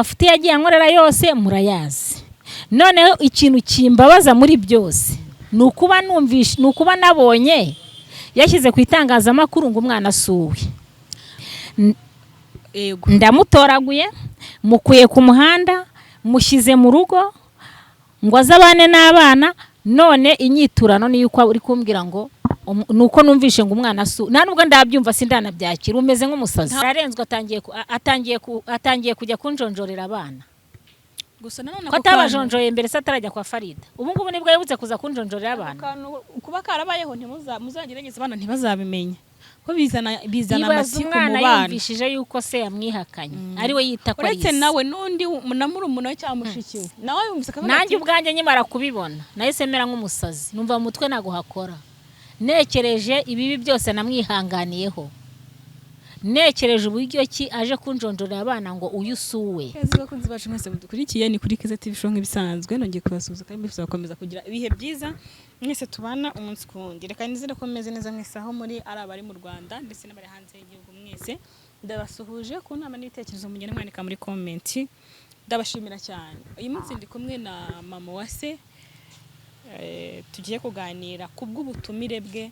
Amafuti yagiye ankorera yose murayazi. Noneho ikintu kimbabaza muri byose ni ukuba numvishe, ni ukuba nabonye yashyize ku itangazamakuru ngo umwana asuwe. Ndamutoraguye, mukuye ku muhanda, mushyize mu rugo ngo aze abane n'abana. None inyiturano niyo uko uri kumbwira ngo ni uko numvishe ngo umwana asu, nta nubwo ndabyumva, sindanabyakira, umeze nk'umusazi. Ararenzwe, atangiye kujya kunjonjorera abana. Gusa nanone ko atabajonjoye mbere se atarajya kwa Farida? Ubu ngubu nibwo yibutse kuza kunjonjorera abana. Akantu kuba karabayeho, muzagerageze abana ntibazabimenye, ko bizana Ibaza amatiku mu umwana bana. yumvishije yuko se yamwihakanye, ari we yita ko ari Uretse ise. nawe, n'undi na murumuna we cyangwa mushiki we nawe yumvise akavuga Nanjye ati, ubwanjye nkimara kubibona nahise mera nk'umusazi, numva mu mutwe ntabwo hakora. Nekereje ibibi byose namwihanganiyeho, nekereje uburyo ki aje kunjonjorera abana ngo uyu usuwe. Ikaze bakunzi bacu mwese mudukurikiye, ni kuri Keza TV Show nk'ibisanzwe. Nongeye kubasuhuza kandi mbifuriza gukomeza kugira ibihe byiza mwese tubana umunsi ku wundi. Reka nizere ko mumeze neza mwese aho muri, ari abari mu Rwanda ndetse n'abari hanze y'igihugu, mwese ndabasuhuje. Ku nama n'ibitekerezo mugenda mwandika muri comment, ndabashimira cyane. Uyu munsi ndi kumwe na mama wa se, tugiye kuganira ku bw'ubutumire bwe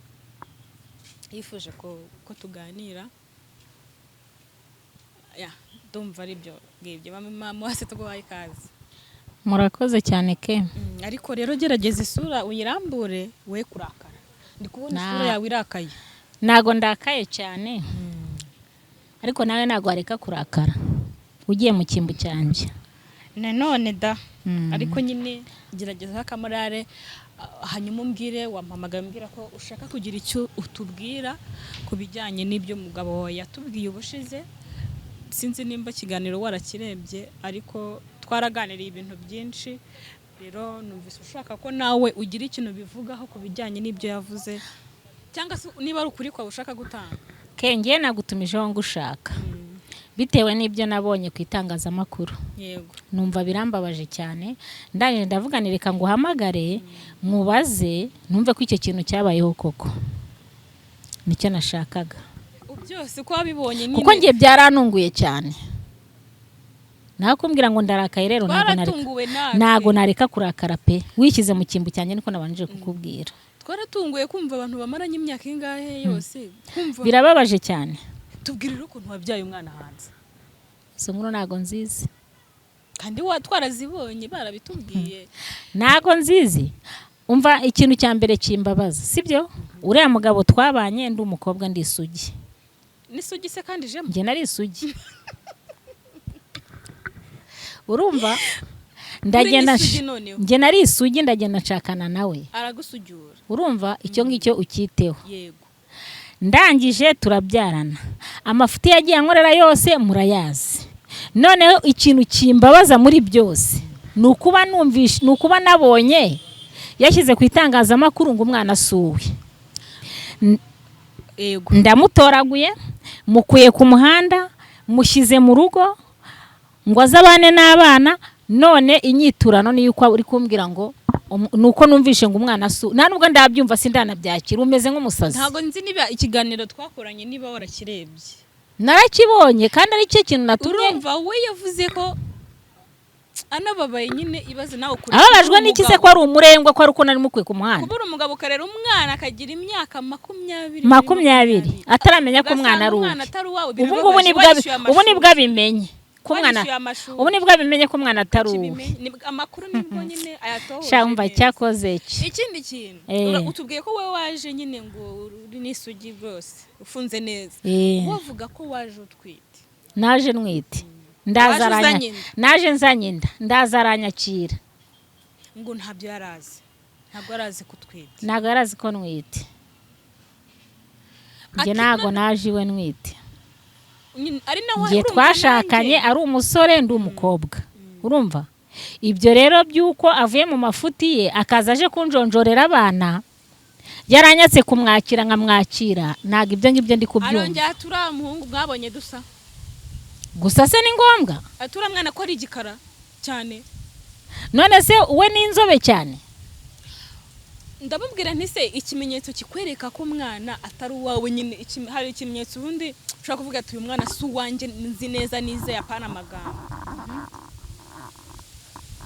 yifuje ko tuganira. Ya, ndumva ari byo ngibyo. Mama wa se, tuguhaye ikaze. Murakoze cyane ke. Ariko rero gerageza isura uyirambure, we kurakara. Ndi kubona isura yawe irakaye. Ntago ndakaye cyane, ariko nawe ntago wareka kurakara ugiye mu cyimbo cyanjye. Nanone da. Ariko nyine gerageza akamorale, hanyuma umbwire. Wampamagaye umbwira ko ushaka kugira icyo utubwira ku bijyanye n'ibyo umugabo wawe yatubwiye ubushize. Sinzi nimba ikiganiro warakirebye, ariko twaraganiriye ibintu byinshi. Rero numvise ushaka ko nawe ugira ikintu bivugaho ku bijyanye n'ibyo yavuze, cyangwa se niba ari ukuri kwawe ushaka gutanga. Kenge nagutumijeho ngushaka bitewe n'ibyo nabonye ku itangazamakuru. Numva birambabaje cyane, ndangije ndavuga ni reka nguhamagare mubaze, numve ko icyo kintu cyabayeho koko. Nicyo nashakaga. Byose uko wabibonye nyine. Kuko ngiye byarantunguye cyane. Nakumbwira ngo ndarakaye rero, ntabwo nareka. Twaratunguwe natwe. Ntabwo nareka kurakara pe. Wishyize mu cyimbo cyanjye, niko nabanjije kukubwira. Twaratunguwe kumva abantu bamaranye imyaka ingahe yose, kumva. Birababaje cyane. Tubwire rero ukuntu wabyaye umwana hanze. Izo nkuru ntabwo nzizi. Kandi wa twarazibonye, barabitubwiye. Ntabwo nzizi. Umva, ikintu cya mbere kimbabaza, sibyo, uriya mugabo twabanye ndi umukobwa, ndi isugi. N'isugi se kandi ijemo? Njye nari isugi, urumva, ndagenda. Uri n'isugi noneho. Njye nari isugi, ndagenda nshakana nawe. Aragusujura. Urumva, icyo ngicyo ukiteho. Ndangije turabyarana, amafuti yagiye ankorera yose murayazi. Noneho ikintu kimbabaza muri byose ni ukuba numvishe, ni ukuba nabonye yashyize ku itangazamakuru ngo umwana asuwe. Ndamutoraguye, mukuye ku muhanda, mushyize mu rugo ngo aze abane n'abana. None inyiturano niyo uko uri kumbwira ngo ni uko numvishe ngo umwana asu, nta nubwo ndabyumva, sindanabyakira, umeze nk'umusazi. Ntabwo nzi niba ikiganiro twakoranye niba warakirebye. Narakibonye, kandi ari cyo kintu natumye. Urumva, we yavuze ko anababaye nyine. Ibaze nawe ukuri. Ababajwe n'iki se, ko ari umurengwa, ko ari uko nari mukwiye ku muhanda? Kubura umugabo, ukarera umwana akagira imyaka 20. 20 ataramenya ko umwana ari Ugasanga umwana uwe. atari uwawe. Ubu ngubu Birababaje, nibwo warishyuye ubu amashuri. nibwo abimenye ko umwana Warishyuye amashuri. Ubu nibwo abimenye ko umwana atari uwe. Kibimenye. Amakuru nibwo nyine ayatohoje Sha, umva, neza. cyakoze iki? Ikindi kintu, utubwiye ko wowe waje nyine ngo uri n'isugi rwose, ufunze neza. Wowe uvuga ko waje utwite. Naje ntwite, ndaza Waje aranya uzanye inda. Naje nzanye inda, ndaza aranyakira. Ngo ntabyo yari azi, ntabwo yari azi ko utwite. Ntabwo yari azi ko ntwite njye. Ati, Ntabwo naje iwe ntwite. Nyine, ari nawe Njye urumva twashakanye nanjye. ari umusore, ndi umukobwa. Urumva, ibyo rero by'uko avuye mu mafuti ye akaza aje kunjonjorera abana, yaranyatse kumwakira nkamwakira, ntabwo ibyo ngibyo ndi kubyumva. Arongera ati uriya muhungu mwabonye dusa. Gusa se ni ngombwa? Ati uriya mwana ko ari igikara cyane. None se we ni inzobe cyane? Ndamubwira nti: "Se ikimenyetso kikwereka ko umwana atari uwawe nyine, hari ikimenyetso ubundi ushobora kuvuga ati: 'Uyu mwana si uwanjye, nzi neza, nizeye, apana amagambo'?"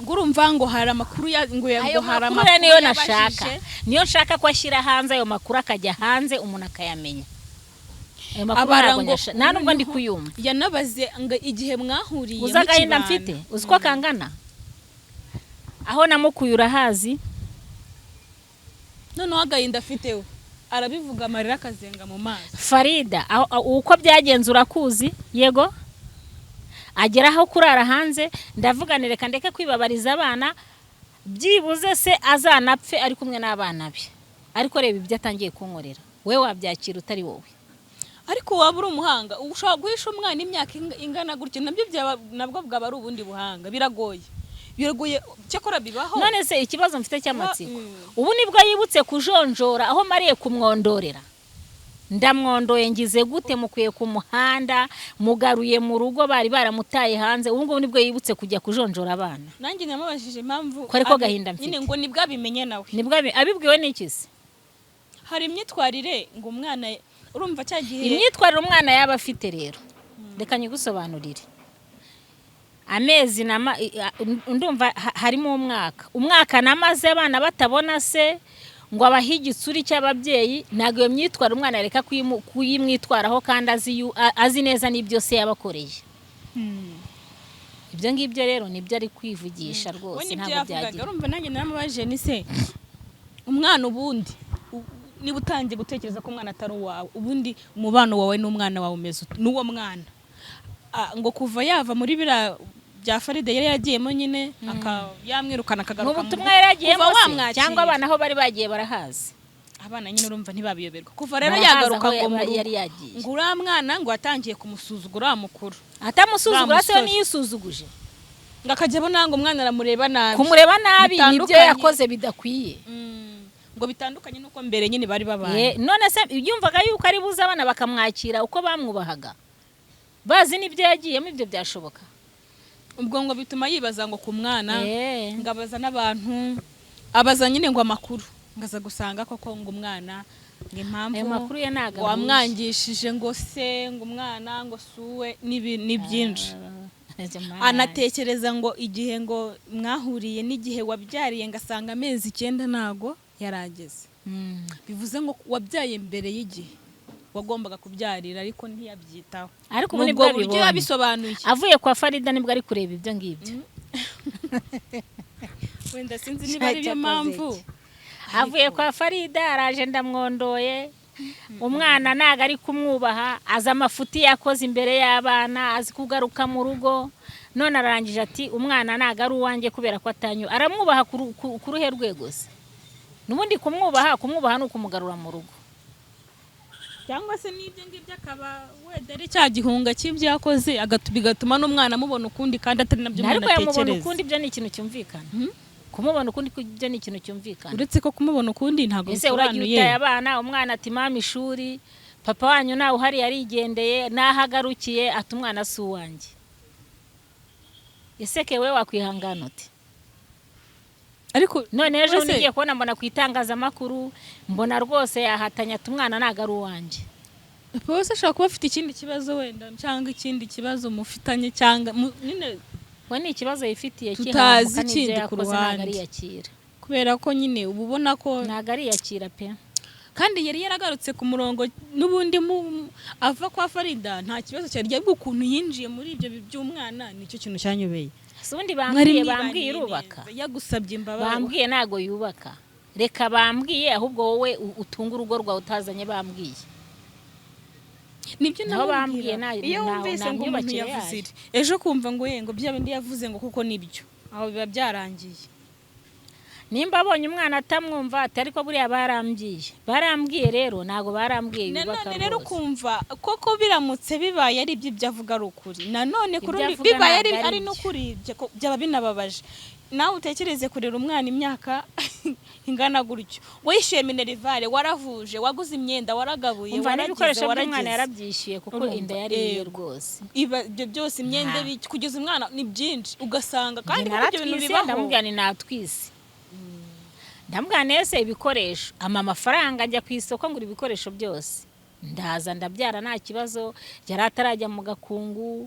Ngo urumva ngo hari amakuru ya ngo Ayo ngo hari makuru rero niyo yabajije. nashaka, niyo nshaka ko ashyira hanze ayo makuru, akajya hanze umuntu akayamenya. Ayo makuru Abara ntabwo ngo nta nubwo ndi kuyumva. Yanabaze ngo igihe mwahuriye Uzi agahinda mukibana. mfite? Uzi ko kangana? Aho namukuye urahazi. Noneho agahinda afite we arabivuga, amarira akazenga mu maso. Farida, uko byagenze urakuzi. Yego, agera aho kurara hanze. Ndavuga nti: "Reka ndeke kwibabariza abana, byibuze se azanapfe ari kumwe n'abana be." Ariko reba ibyo atangiye kunkorera. We wabyakira utari wowe? Ariko waba uri umuhanga, ushobora guhisha umwana imyaka ingana gutyo, nabyo byaba, nabwo bwaba ari ubundi buhanga. Biragoye, biragoye, cyakora bibaho. None se ikibazo mfite cy'amatsiko, ubu nibwo yibutse kujonjora aho mariye kumwondorera? Ndamwondoye, ngize gute, mukwiye ku muhanda, mugaruye mu rugo, bari baramutaye hanze, ubu ngubu nibwo yibutse kujya kujonjora abana? Nanjye namubajije impamvu Ko ariko gahinda mfite. Nyine ngo nibwo abimenye nawe. Nibwo abibwiwe n'iki se? Hari imyitwarire ngo umwana, urumva cya gihe Imyitwarire umwana yaba afite rero, reka nyigusobanurire. Amezi nama ndumva harimo umwaka namaze abana batabona se ngo abahe igitsuri cy'ababyeyi. Ntabwo iyo myitwarire umwana yareka kuyimwitwaraho kandi azi neza n'ibyo se yabakoreye. Ibyo ngibyo rero nibyo ari kwivugisha We rwose. nibyo Ntabwo yavugaga. byagira. Urumva nanjye naramubajije ni: "Se umwana ubundi, niba utangiye gutekereza ko umwana atari uwawe, ubundi umubano wawe n'umwana wawe umeze ute n'uwo mwana?" Ngo kuva yava muri biriya bya Faride yari yagiyemo nyine, yamwirukana Mu akagaruka mu butumwa rugo. yari yagiyemo Kuva se wamwakira. cyangwa abana aho bari bagiye barahazi? Abana nyine urumva ntibabiyoberwa. Kuva rero Barahazi yagaruka aho ngo mu rugo, yari yagiye. ngo uriya mwana ngo yatangiye kumusuzugura, wa mukuru. Atamusuzugura se? Wa musore. Niyisuzuguje. Ngo akajya abona ngo umwana aramureba nabi. Kumureba nabi nibyo Bitandukanye. yakoze bidakwiye. Ngo bitandukanye n'uko mbere nyine bari babanye. None se yumvaga yuko ari buze abana bakamwakira uko bamwubahaga, bazi n'ibyo yagiyemo? Ibyo byashoboka? Ubwo ngo bituma yibaza ngo ku mwana, ngo abaza n'abantu, abaza nyine ngo amakuru, ngo aza gusanga koko ngo umwana ngo impamvu Ayo makuru ye ntabwo ngo ahuye. wamwangishije ngo se ngo umwana ngo suwe ni byinshi. Anatekereza ngo igihe ngo mwahuriye n'igihe wabyariye, ngo asanga amezi 9 ntago yarageze. Bivuze ngo wabyaye mbere y'igihe wagombaga kubyarira, ariko ntiyabyitaho. Ariko ubu Ni nibwo ubwo buryo abibonye. yabisobanuye. Avuye kwa Farida nibwo ari kureba ibyo ngibyo. Wenda sinzi niba ari byo mpamvu. Avuye kwa Farida araje, ndamwondoye, umwana ntabwo ari kumwubaha, azi amafuti yakoze imbere y'abana, azi kugaruka mu rugo, none arangije ati: "Umwana ntabwo ari uwanjye kubera ko atanyu." Aramwubaha ku ruhe rwego se? N'ubundi kumwubaha ni ukumugarura mu rugo. Cyangwa se n'ibyo ngibyo akaba wenda ari cya gihunga cy'ibyo yakoze, bigatuma n'umwana amubona ukundi kandi atari nabyo Ariko umuntu yamubona atekereza. ukundi, ibyo ni ikintu cyumvikana. Kumubona ukundi, ibyo ni ikintu cyumvikana. Uretse ko kumubona ukundi ntabwo Ese uragiye bisobanuye utaye abana, umwana ati: "Mama, ishuri, papa wanyu ntawe uhari, yarigendeye." N'aho agarukiye ati: "Umwana si uwanjye." Ese kewe wakwihangana ute? Ariko None ejo Ese- ngiye kubona mbona ku itangazamakuru, mbona rwose yahatanye ati: "Umwana ntabwo ari uwanjye." Papa wese ashobora kuba afite ikindi kibazo wenda, cyangwa ikindi kibazo mufitanye, cyangwa nyine We ni ikibazo yifitiye Tutazi cy'ihahamuka n'ibyo ikindi ku yakoze, ntabwo ruhande. ariyakira. Kubera ko nyine uba ubona ko Ntabwo ariyakira pe. Kandi yari yaragarutse ku murongo n'ubundi ava kwa Farida nta kibazo cyari, ariko ukuntu yinjiye muri ibyo by'umwana nicyo kintu cyanyobeye. Si ubundi Mwari bambwiye mwibaniye bambwiye irubaka. neza, yagusabye imbabazi. Bambwiye ntabwo yubaka. Reka bambwiye, ahubwo wowe utunge urugo rwawe utazanye bambwiye. Nibyo Naho namubwira. bambwiye Iyo wumvise nta ngo umuntu myubakire yavuze yayo. iri ejo, kumva ngo ye ngo bya bindi yavuze ngo kuko nibyo, aho biba byarangiye. Nimba abonye umwana atamwumva ati: "Ariko buriya barambwiye, barambwiye." Rero ntabwo barambwiye yubaka Nanone rero rwose. ukumva koko biramutse bibaye ari ibyo, ibyo avuga ari ukuri, nanone ku Ibyo rundi avuga bibaye ari ntabwo ari ari byo. n'ukuri, byaba binababaje. Nawe utekereze kurera umwana imyaka ingana gutyo, wishyuye minerval, waravuje, waguze imyenda, waragabuye, Umva, waragize, n'ibikoresho by'umwana waragize. yarabyishyuye kuko Urumva, inda yari iye yego. rwose. Iba ibyo byose, imyenda, kugeza umwana ni byinshi, ugasanga kandi Njye kuko ibyo bintu naratwise, bibaho. ndamubwira ni natwise. Ndamubwira nese ibikoresho, ama amafaranga njya ku isoko ngura ibikoresho byose, ndaza ndabyara nta kibazo. Yari atarajya mu gakungu,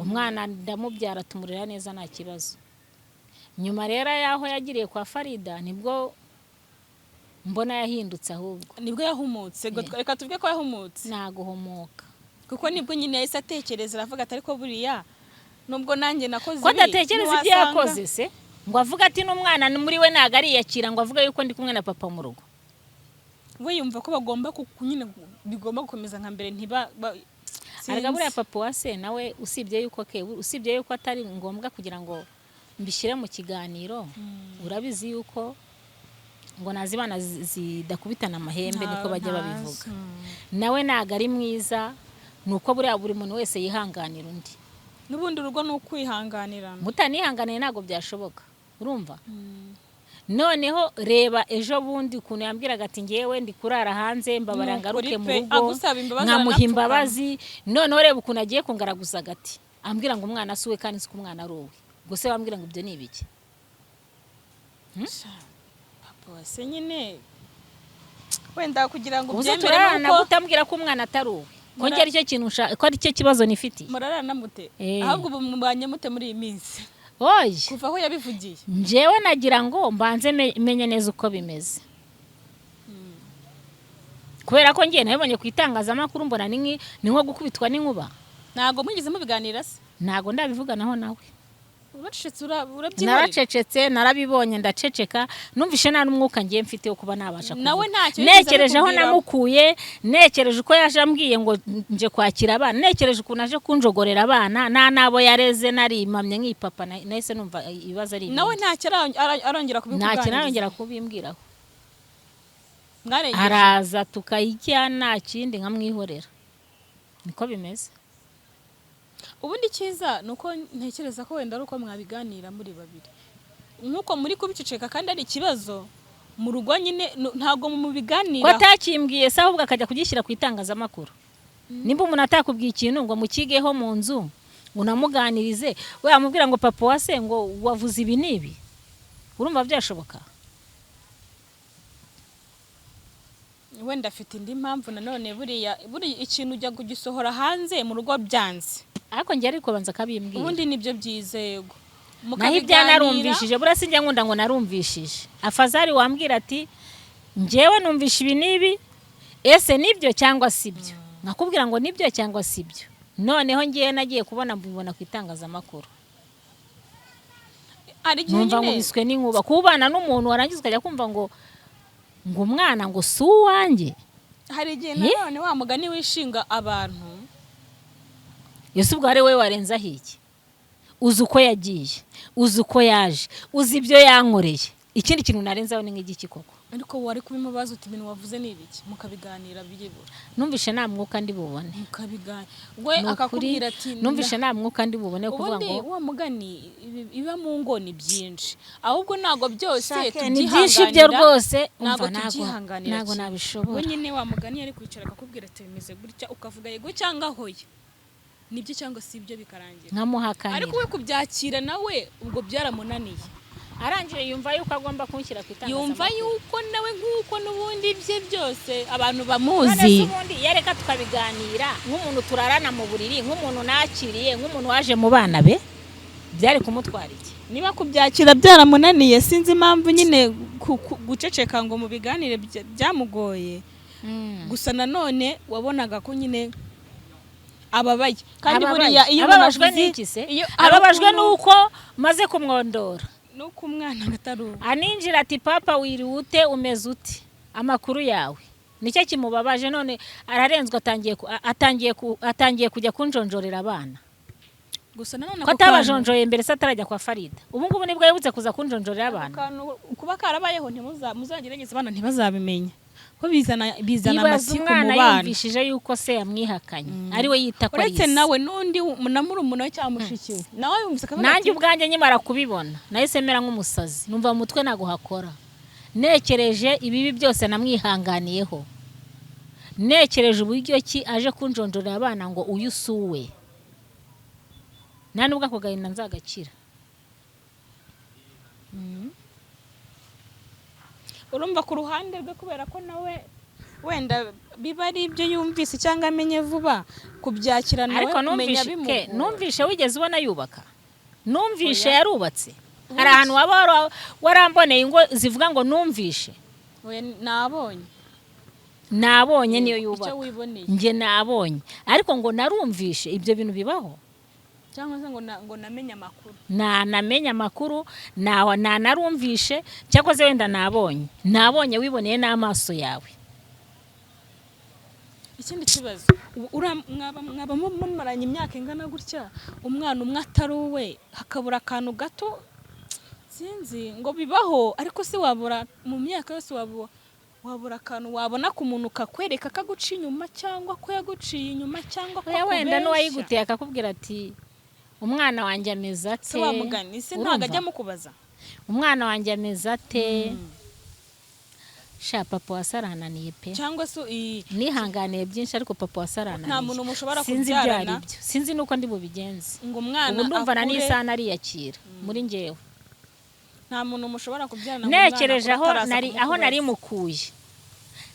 umwana ndamubyara tumurera neza nta kibazo. Nyuma rero y'aho yagiriye kwa Farida nibwo mbona yahindutse ahubwo. Nibwo yahumutse. Reka tuvuge ko yahumutse. Naguhumuka. Kuko nibwo nyine yahise atekereza, aravuga ati: "Ariko buriya nubwo nanjye nakoze Ko ibi, adatekereza ibyo ntiwasanga-" yakoze se ngo avuge ati n'umwana muri we ntabwo ariyakira, ngo avuge yuko ndi kumwe na papa mu rugo. We yumva ko bagomba nyine bigomba gukomeza nka mbere, ntiba Arega buriya sinzi. papa wa se nawe, usibye yuko atari ngombwa kugira ngo mbishyire mu kiganiro, urabizi yuko ngo nazibana zidakubitana amahembe, niko bajya Ntazi. babivuga. Nawe ntabwo ari mwiza, ni uko buriya buri muntu wese yihanganira undi. N'ubundi urugo ni ukwihanganirana. Mutanihanganiye ntabwo byashoboka, urumva? Noneho reba ejo bundi ukuntu yambwiraga ati: "Ngewe ndi kurara hanze, mbabara Ni ukuri ngaruke mu pe, rugo." agusaba imbabazi, Nkamuha aranapfukama. imbabazi. Noneho reba ukuntu agiye kungaraguza agati ambwira ngo umwana si uwe, kandi si ko umwana ari uwe. Gusa wambwira ngo ibyo ni ibiki? Sha, papa wa se nyine wenda kugira ngo Uze ubyemere turarana nuko gutambwira ko umwana atari uwe, ko njye aricyo kintu ko aricyo kibazo nifitiye. Murarana mute? Eh. Ahubwo ubu mubanye mute muri iyi minsi Oye. kuva aho yabivugiye? Njyewe nagira ngo mbanze menye neza uko bimeze, kubera ko ngiye nabibonye ku itangazamakuru, mbona ni nko gukubitwa n'inkuba. Ntabwo mwigeze mubiganira se? Ntabwo ndabivuganaho nawe. Uracecetse, urabyihorera. Naracecetse, narabibonye ndaceceka. Numvishe nta n'umwuka ngiye mfite wo kuba nabasha Nawe kuvuga. ntacyo yigeze Nekereje aho abikubwiraho? namukuye, nekereje uko yaje ambwiye ngo nje kwakira abana, nekereje ukuntu aje kunjogorera abana nta n'abo yareze, narimamye nk'ipapa, nahise numva ibibazo ari Nawe ibindi. ntacyo arongera Ntacyo kubikuganiriza? narongera kubimbwiraho. Mwarengeje. Araza tukayijya, nta kindi, nkamwihorera, niko bimeze. Ubundi icyiza ni uko ntekereza ko wenda ari uko mwabiganira muri babiri, nk'uko muri kubiceceka kandi ari ikibazo mu rugo nyine, ntabwo Ko mubiganira. atakimbwiye se ahubwo akajya kugishyira ku itangazamakuru? Nimba umuntu atakubwiye ikintu ngo mukigeho mu nzu, unamuganirize, we yamubwira ngo papa wa se ngo wavuze ibi n'ibi, urumva byashoboka? Wenda afite indi mpamvu nanone. Buriya ikintu ujya kugisohora hanze mu rugo byanze. Ariko njye ariko banza akabimbwira. Ubundi nibyo byiza, yego. Naho ibya narumvishije, buriya sinjya nkunda ngo narumvishije. Afazari wambwira ati: "Njyewe numvishe ibi n'ibi, ese nibyo cyangwa si byo?" Nkakubwira ngo nibyo cyangwa si byo. Noneho ngewe nagiye kubona mbibona ku itangazamakuru. Hari igihe Numva nyine nkubiswe n'inkuba. Kubana n'umuntu warangiza ukajya kumva ngo umwana ngo si uwanjye. Hari igihe Eh? nanone wa mugani wishinga abantu. Ese ubwo ari wowe warenzaho iki? Uzi uko yagiye, uzi uko yaje, uzi ibyo yankoreye, ikindi kintu narenzaho ni nk'igiki koko? Ariko wari kubimubaza uti: "Ibintu wavuze ni ibiki?" Mukabiganira byibura. Numvishe nta mwuka ndi bubone. Mukabiganira, we Ni ukuri, akakubwira ati numvishe nta mwuka ndi bubone kuvuga Ubundi ngo wa mugani iba mu ngo ni byinshi, ahubwo ntabwo byose Shake, ni byinshi byo tubyihanganira. rwose. Ntabwo Umva, ntabwo tubyihanganira ntabwo kimwe. nabishobora. We nyine wa mugani yari kwicara akakubwira ati: "Bimeze gutya," ukavuga yego cyangwa hoya, nibyo cyangwa si ibyo, bikarangira. Nkamuhakanira. Ariko we kubyakira nawe ubwo byaramunaniye. Arangije yumva yuko agomba kunshyira ku itangazamakuru. Yumva yuko nawe nk'uko n'ubundi ibye byose abantu None se bamuzi. ubundi yareka tukabiganira nk'umuntu turarana mu buriri, nk'umuntu nakiriye, nk'umuntu waje mu bana be, byari kumutwara iki? Niba kubyakira byaramunaniye, sinzi impamvu nyine guceceka ngo mubiganire byamugoye. Gusa nanone wabonaga ko nyine ababaye kandi Ababaye. buriya iyo umuntu Ababajwe avuze- n'iki se? Iyo hari Ababajwe ukuntu- n'uko maze kumwondora. N'uko umwana atari uwe. Aninjira ati: "Papa, wiriwe ute? Umeze ute? Amakuru yawe?" Nicyo kimubabaje. None ararenzwe, atangiye kujya kunjonjorera abana. Gusa nanone Ko ako kantu- atabajonjoye mbere se atarajya kwa Farida? Ubu ngubu nibwo yibutse kuza kunjonjorera ako abana? kantu kuba karabayeho, muzagerageze abana ntibazabimenya, ko bizana Ibaza amatiku mu umwana bana. yumvishije yuko se yamwihakanye, ari we yita ko ari Uretse ise. nawe n'undi na murumuna we cyangwa mushiki we nawe yumvise akavuga Nanjye ati ubwanjye nkimara kubibona nahise mera nk'umusazi, numva mu mutwe ntabwo hakora. Nekereje ibibi byose namwihanganiyeho, nekereje uburyo ki aje kunjonjorera abana ngo uyu si uwe, nta nubwo ako gahinda nzagakira. Urumva ku ruhande rwe, kubera ko nawe wenda biba ari ibyo yumvise cyangwa amenye vuba, kubyakira nawe Ariko kumenya numvishe ke, bimugora. Numvishe wigeze ubona yubaka? Numvishe Oya. yarubatse? Hari ahantu waba waramboneye ingo zivuga ngo numvishe? Oya, nabonye. Nabonye niyo Icyo yubaka. wiboneye. Njye nabonye, ariko ngo narumvishe, ibyo bintu bibaho? Cyangwa se ngo namenye amakuru. Nanamenye amakuru, nanarumvishe, cyakoze wenda nabonye, nabonye wiboneye n'amaso yawe. Ikindi kibazo, ubu mwaba mumaranye imyaka ingana gutya, umwana umwe atari uwe, hakabura akantu gato, sinzi ngo bibaho, ariko se wabura mu myaka yose wabura akantu wabona ku muntu kakwereka ko aguca inyuma, cyangwa ko yaguciye inyuma, cyangwa ko Oya, wenda akubeshya? n'uwayiguteye akakubwira ati: "Umwana wanjye ameze ate?" Se wamugani se ntabwo Urumva? ajya amukubaza? "Umwana wanjye ameze ate?" Sha, papa wa arananiye pe. Cyangwa se Nihanganiye byinshi, ariko papa wa arananiye. Nta muntu mushobora Sinzi ibyo ari kubyarana. byo, sinzi n'uko ndi bubigenze. Ngo umwana Ubu ndumva na akure. n'isaha nariyakira muri njyewe. Nta muntu mushobora kubyarana ngo umwana Ntekereje akure aho ataraza nari, aho nari kumukubaza. mukuye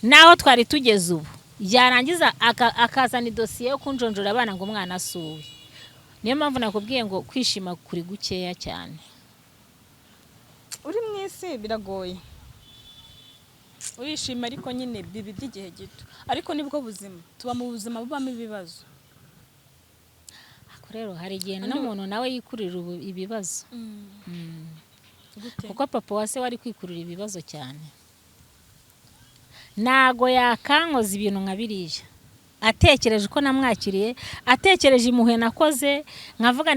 n'aho twari tugeze ubu, yarangiza akazana idosiye yo kunjonjora abana ngo umwana asuwe. Niyo mpamvu nakubwiye ngo kwishima kuri gukeya cyane. Uri mu isi biragoye, urishima ariko nyine bibi by'igihe gito, ariko nibwo buzima, tuba mu buzima bubamo ibibazo. Ariko rero hari igihe n'umuntu nawe yikurira ibibazo. Gute? Kuko papa wa se wari kwikurura ibibazo cyane, ntago yakankoza ibintu nka biriya, atekereje uko namwakiriye, atekereje impuhwe nakoze, nkavuga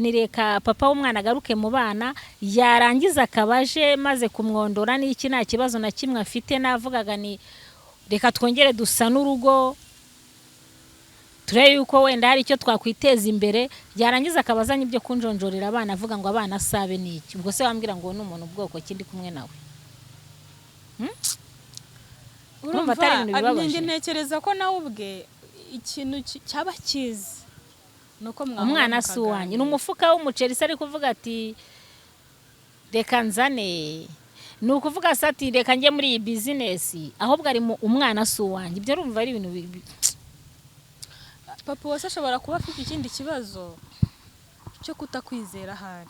nireka papa w'umwana agaruke mu bana, yarangiza akaba aje maze kumwondora n'iki, nta kibazo na kimwe afite. Navugaga ni reka twongere dusa n'urugo, turebe yuko wenda hari icyo twakwiteza imbere, yarangiza akaba azanye ibyo kunjonjorera abana, avuga ngo abana asabe n'iki. Ubwo se wambwira ngo uwo ni umuntu bwoko ki ndi kumwe nawe? Urumva atari ibintu bibabaje? Njye ntekereza ko nawe ubwe ikintu cyaba cyiza ni uko mwahura Umwana si uwanjye, ni mukaganira. umufuka w'umuceri se ari kuvuga ati reka nzane, ni ukuvuga se ati reka njye muri iyi bizinesi, ahubwo ari mu umwana si uwanjye. Ibyo urumva ari ibintu Papa wese ashobora kuba afite ikindi kibazo cyo kutakwizera ahari.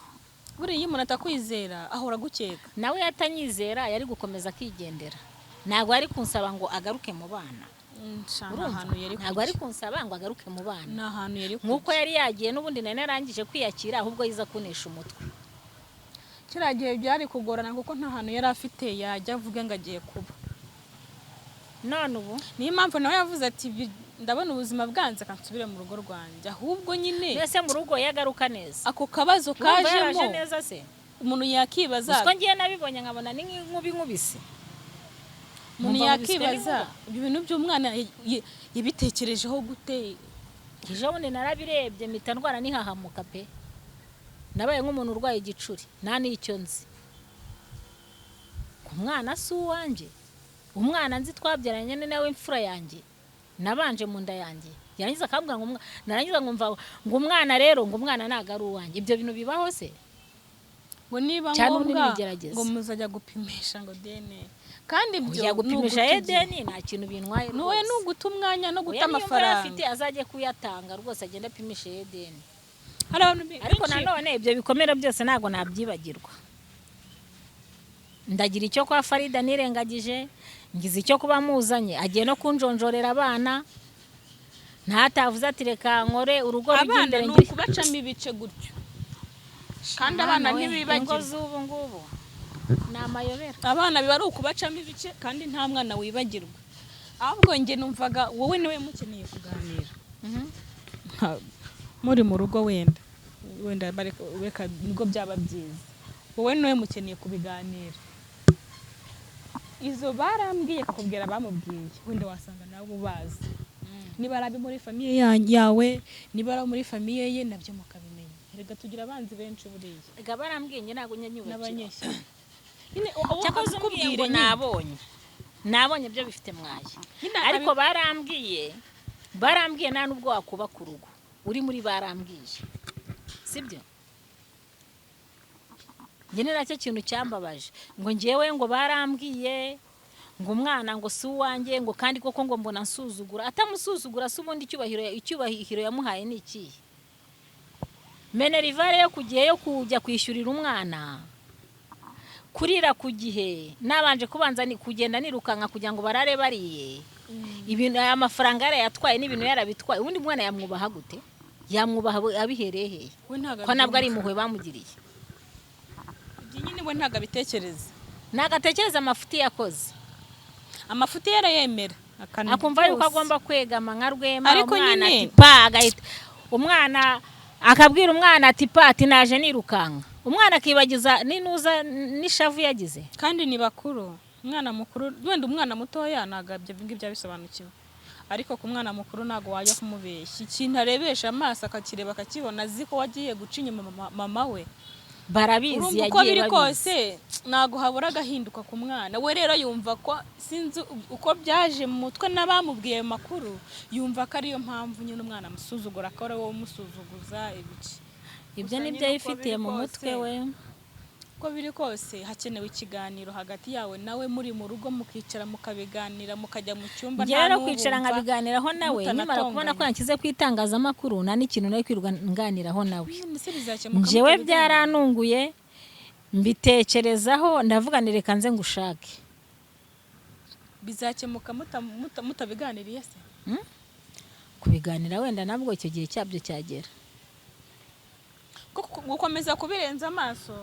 Buriya iyo umuntu atakwizera ahora agukeka. Nawe yatanyizera yari gukomeza akigendera, ntabwo ari kunsaba ngo agaruke mu bana. Sha, nta Urumva? hantu yari Ntabwo ari kujya. kunsaba ngo agaruke mu bana. Nta hantu yari Nk'uko kujya. yari yagiye n'ubundi nari narangije kwiyakira, ahubwo yiza kunesha umutwe. Kiriya gihe byari kugorana kuko nta hantu yari afite yajya avuge ngo agiye kuba. None ubu Niyo mpamvu nawe yavuze ati: "Ndabona ubuzima bwanze, kansubire mu rugo rwanjye." Ahubwo nyine Mbese mu rugo yagaruka neza? ako kabazo Urumva yaraje kajemo, neza se? umuntu yakibaza. Uziko ngiye nabibonye nkabona ni nk'inkuba inkubise. Umuntu Numva nkubiswe yakibaza n'inkuba. ibyo bintu by'umwana yabitekerejeho gute? Ejo bundi narabirebye mpita ndwara nihahamuka pe, nabaye nk'umuntu urwaye igicuri, nta n'icyo nzi. Ku mwana si uwanjye, umwana nzi twabyaranye ni nawe imfura yanjye nabanje mu nda yanjye, yarangiza akambwira ngo narangiza nkumva ngo umwana rero, ngo umwana ntabwo ari uwanjye. Ibyo bintu bibaho se? Ngo niba Cyane ubundi ngombwa n'ibigerageza. ngo muzajya gupimisha ngo DNA, kandi ibyo Kujya ni gupimisha uguta igihe. ADN nta kintu bintwaye Nuwe rwose. ni uguta umwanya no guta Oya, niyo mvura amafaranga. afite azajye kuyatanga rwose, agende apimishe ADN. Hari abantu Ariko benshi nanone ibyo bikomere byose ntabwo nabyibagirwa. Ndagira icyo kwa Farida nirengagije, ngize icyo kuba muzanye, agiye no kunjonjorera abana, ntatavuze ati reka nkore urugo rujya Abana imbere ni ngire ukubacamo ibice gutyo, kandi abana Mwana we, ingo ntibibagirwa. z'ubu ngubu ni amayobera. Abana biba ari ukubacamo ibice, kandi nta mwana wibagirwa. Ahubwo njye numvaga wowe niwe mukeneye kuganira muri mu rugo, wenda reka nibwo byaba byiza, wowe niwe mukeneye kubiganira. Izo barambwiye kakubwira bamubwiye, wenda wasanga nawe ubazi, niba ari abo muri famille yawe, niba ari abo muri famille ye, nabyo mukabimenya. Reka tugira abanzi benshi buriya. Ga barambwiye, njye ntabwo njya nyubakira. N'abanyeshyaka nyine Cyakoze umbwiye ngo akubwire nyine. Nabonye byo bifite mwaye. Nyine Ariko barambwiye nta nubwo wakubaka urugo uri muri barambwiye, sibyo? Njye ni nacyo kintu cyambabaje, ngo ngewe ngo barambwiye ngo umwana ngo si uwanjye, ngo kandi koko ngo mbona nsuzugura. Atamusuzugura se ubundi icyubahiro yamuhaye ni ikihe? Minerval yo ku gihe yo kujya kwishyurira umwana, kurira ku gihe, nabanje kubanza ni kugenda nirukanka kugira ngo barare bariye ibintu, aya mafaranga yarayatwaye n'ibintu yarabitwaye. Ubundi umwana yamwubaha gute? Yamwubaha abihereye hehe? We ntabwo Ko nabwo ari abyumva. impuhwe bamugiriye. Ibyo nyine we ntabwo abitekereza. Nagatekereza amafuti yakoze. Amafuti yarayemera. Akumva yuko agomba kwegama nka Rwema. Ariko Umwana nyine- ati pa, agahita umwana akabwira umwana ati pa, ati naje nirukanka, umwana akibagiza n'inuza n'ishavu yagize. Kandi ni bakuru, umwana mukuru, wenda umwana mutoya ntabwo ibyo ngibyo abisobanukiwe, ariko ku mwana mukuru ntabwo wajya kumubeshya ikintu arebesha amaso, akakireba akakibona, azi ko wagiye guca inyuma mama we. Barabizi. Urumva uko Yagiye biri babizi. kose ntabwo habura agahinduka ku mwana we. Rero yumva ko, sinzi uko byaje mu mutwe n'abamubwiye ayo makuru, yumva ko ariyo mpamvu nyine umwana amusuzugura, ko ari wowe umusuzuguza ibice. Ibyo Gusa nibyo nyine uko yifitiye biri mu kose, mutwe we. Uko biri kose hakenewe ikiganiro hagati yawe nawe, muri mu rugo, mukicara mukabiganira, mukajya mu cyumba. Njyewe rero kwicara nkabiganiraho nawe nyamara kubona ko yanshyize ku itangazamakuru, nta n'ikintu nari kwirirwa nganiraho nawe. Njyewe byarantunguye, mbitekerezaho, ndavuga ni reka nze ngushake. Bizakemuka mutabiganiriye se? Kubiganira wenda nabwo icyo gihe cyabyo cyagera. Kuko gukomeza kubirenza amaso,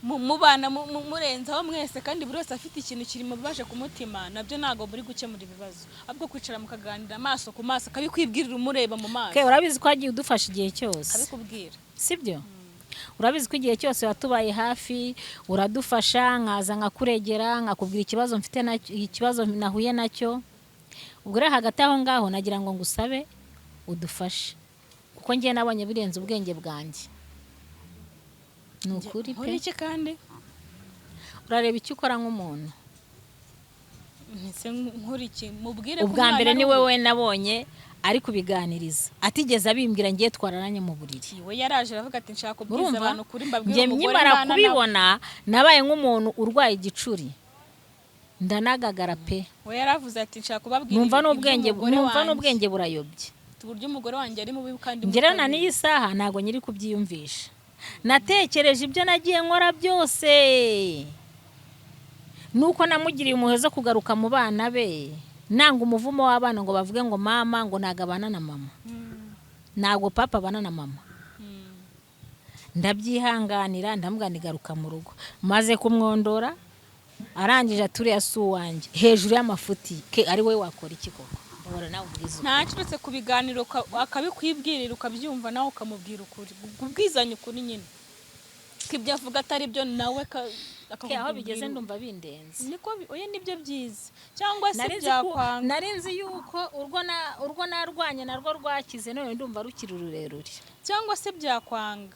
mubana murenzaho mwese, kandi buri wese afite ikintu kiri mubaje ku mutima, nabyo ntabwo muri gukemura ibibazo. Ahubwo kwicara mukaganira amaso ku maso, akabikwibwirira umureba mu maso. Okay, urabizi ko wagiye udufasha igihe cyose. Akabikubwira. Sibyo? Urabizi ko igihe cyose watubaye hafi, uradufasha, nkaza nkakuregera, nkakubwira ikibazo mfite nacyo, ikibazo nahuye nacyo. Ubwo rero hagati aho ngaho nagira ngo ngusabe udufashe, kuko ngiye nabonye birenze ubwenge bwanjye, ni ukuri Nkora pe. iki kandi? Urareba icyo ukora nk'umuntu. Ntise nkora iki? Mubwire ko Ubwa umwana mbere ari ni uwe. wowe nabonye ari kubiganiriza, atigeze abimbwira, ngiye twararanye mu buriri. We yaraje aravuga ati nshaka kubwiza Urumva? abantu kuri, mbabwire Njye umugore nkimara mbana nawe. kubibona nabaye nk'umuntu urwaye igicuri, ndanagagara pe. We yaravuze ati nshaka kubabwira Numva n'ubwenge iby'umugore numva wanjye. n'ubwenge burayobye. Uburyo umugore wanjye ari mubi kandi Njye rero na mutabizi. n'iyi saha ntabwo nyiri kubyiyumvisha. Natekereje ibyo nagiye nkora byose, nuko namugiriye impuhwe zo kugaruka mu bana be, nanga umuvumo w'abana ngo bavuge ngo mama ngo ntabwo abana na mama, ntabwo papa abana na mama. Ndabyihanganira, ndamubwira garuka mu rugo. Maze kumwondora, arangije aturiye si uwanjye, hejuru y'amafuti ke, ari we wakora iki koko? Mbabara nawe ubwiza ukuri. Ntacyo uretse kubiganira, akabikwibwirira, ukabyumva, nawe ukamubwira ukuri, kubwizanya ukuri nyine, ko ibyo avuga atari byo, nawe Ke, aho bigeze akakubwira. ndumva bindenze. Niko oya, nibyo byiza, cyangwa se Nari nzi ko- byakwanga. Nari nzi yuko urwo narwanye narwo rwakize, none ndumva rukiri rurerure. Cyangwa se byakwanga,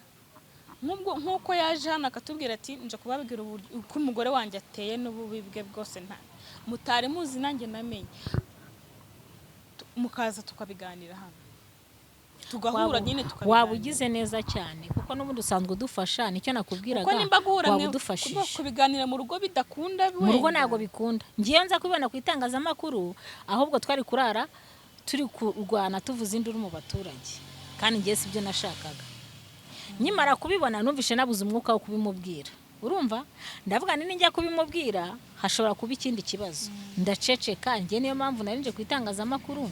nk'ubwo nk'uko yaje hano akatubwira ati nje kubabwira uko umugore wanjye ateye n'ububi bwe bwose nta mutari muzi, nanjye namenye. Mukaza tukabiganira hano, tugahura nyine tukabiganira. Waba ugize neza cyane, kuko n'ubundi usanzwe udufasha, nicyo nakubwiraga. Kuko nimba guhura Waba mwe udufashije. kubiganira mu rugo bidakunda, Mu rugo wenda. ntabwo bikunda. Ngiye nza kubibona ku itangazamakuru, ahubwo twari kurara turi kurwana, tuvuza induru mu baturage, kandi ngiye si byo nashakaga. Nkimara kubibona numvishe nabuze umwuka wo kubimubwira. Urumva, ndavuga nti ninjya kubimubwira hashobora kuba ikindi kibazo, ndaceceka. Njye niyo mpamvu narinje ku itangazamakuru,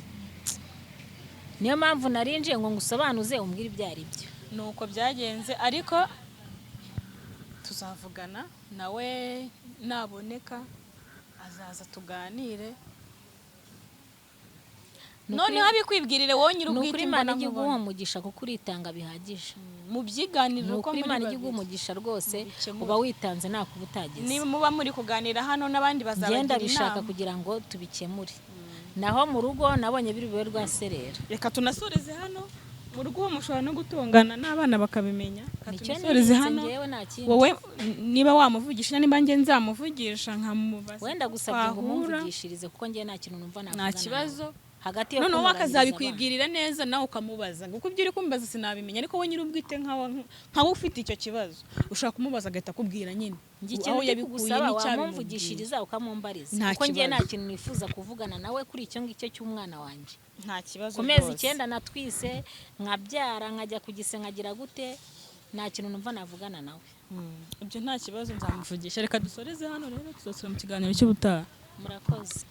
niyo mpamvu narinje ngo ngusobanuze, umbwire ibyo ari byo. Nuko byagenze, ariko tuzavugana nawe naboneka, azaza tuganire. Ni Noneho abikwibwirire wowe nyiri Ni ubwite ukuri Imana imbona ijya iguha nkubone. umugisha, kuko uritanga bihagije. Mu byiganiriro Ni uko ukuri muri Imana ijya iguha babiri. umugisha rwose. Mubikemure. Uba witanze, nta kuba utagize. Niba muba muri kuganira hano n'abandi Ngenda bazabagira bishaka inama. kugira ngo tubikemure, naho mu rugo nabonye biri bube rwaserera. Reka tunasoreze hano. Mu rugo mushobora no gutongana n'abana bakabimenya. Reka Nicyo tunasoreze nirinze hano. njyewe, nta kindi. Wowe niba wamuvugisha, niba njye nzamuvugisha nkamubaza Wenda ko gusabye ngo twahura. umumvugishirize, kuko njyewe nta kintu numva Nta navugana nawe. kibazo. Hagati yo Noneho kuntoranyiriza akazabikwibwirira neza, nawe ukamubaza, kuko ibyo uri kumbaza sinabimenya, ariko we nyir'ubwite nkawe ufite icyo kibazo ushobora kumubaza agahita akubwira nyine Njye aho ikintu ndi yabikuye kugusaba, n'icyabimubwiye. Wamumvugishiriza ukamumbariza, Nta kuko njye nta kibazo. kintu nifuza kuvugana nawe kuri icyo ngicyo cy'umwana wanjye. Nta kibazo Ku mezi rwose. 9 natwise, nkabyara, nkajya ku gise, nkagira gute, nta kintu numva navugana nawe. Ibyo nta kibazo, nzamuvugisha. Reka dusoreze hano rero, tuzasubira mu kiganiro cy'ubutaha. Murakoze.